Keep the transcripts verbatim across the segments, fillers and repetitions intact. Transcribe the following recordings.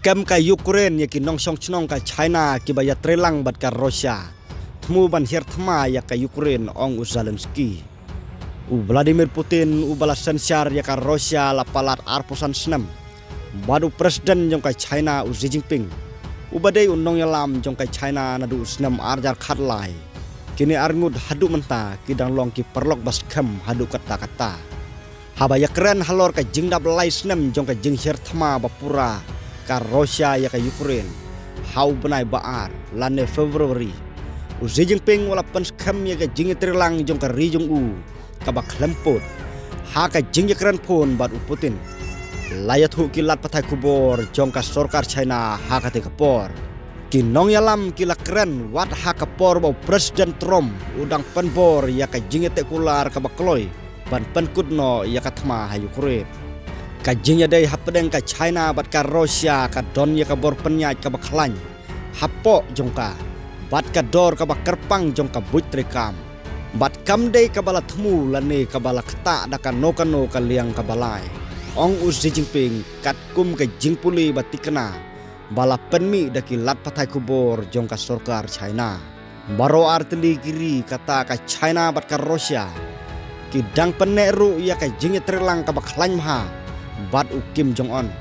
Kem ka Ukraine ïa ki nongshong shnong ka China kiba ïatreilang bad ka Russia, thmu ban hiar thma ïa ka Ukraine, ong u Zelensky. U Vladimir Putin uba la synshar ïa ka Russia la palat arphew san snem, bad u President jong ka China u Xi Jinping, uba dei u nongïalam jong ka China naduh u snem arhajar khatlai, kine arngut haduh mynta ki dang long ki paralok ba skhem haduh katta katta. Haba ïakren halor ka jingdap lai snem jong ka jinghiar thma ba pura ka Russia ïa ka Ukraine ha u bnai ba ar lane February, u Xi Jinping u la pynskhem ïa ka jingïatreilang jong ka ri jong u kaba khlem pud ha ka jingïakren phone bad u Putin. La ïathuh ki lad pathai khubor jong ka sorkar China ha katei ka por. Ki nongïalam ki la kren wat ha ka por ba u President Trump u dang pynbor ïa ka jingïateh kular kaba kloi ban pynkut noh ïa ka thma ha Ukraine. Ka jingïadei hapdeng ka China bad ka Russia ka don ïa ka bor pynïaid kaba khlaiñ hapoh jong ka bad ka dor kaba kyrpang jong ka buit treikam, bad kam dei kaba la thmu lane kaba la ktah da kano kano ka liang kaba lai, ong u Xi Jinping katkum ka jingpule ba thikna ba la pynmih da ki lad pathai khubor jong ka sorkar China. Baroh artylli ki ri kata ka China bad ka Russia ki dang pynneh ruh ïa ka jingïatreilang kaba khlaiñ bha bad u Kim Jong Un,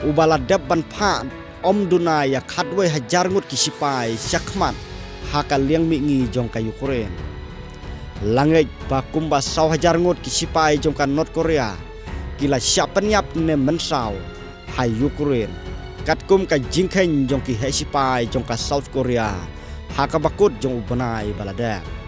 uba la dep ban phah ym duna ïa khatwei hajar ngut ki sipai shakhmat ha ka liang mihngi jong ka Ukraine. La ngeit ba kumba saw hajar ngut ki sipai jong ka North Korea ki la shah pynïap ne mynsaw ha Ukraine katkum ka jingkheiñ jong ki heh sipai jong ka South Korea ha kaba kut jong u bnai ba la dep.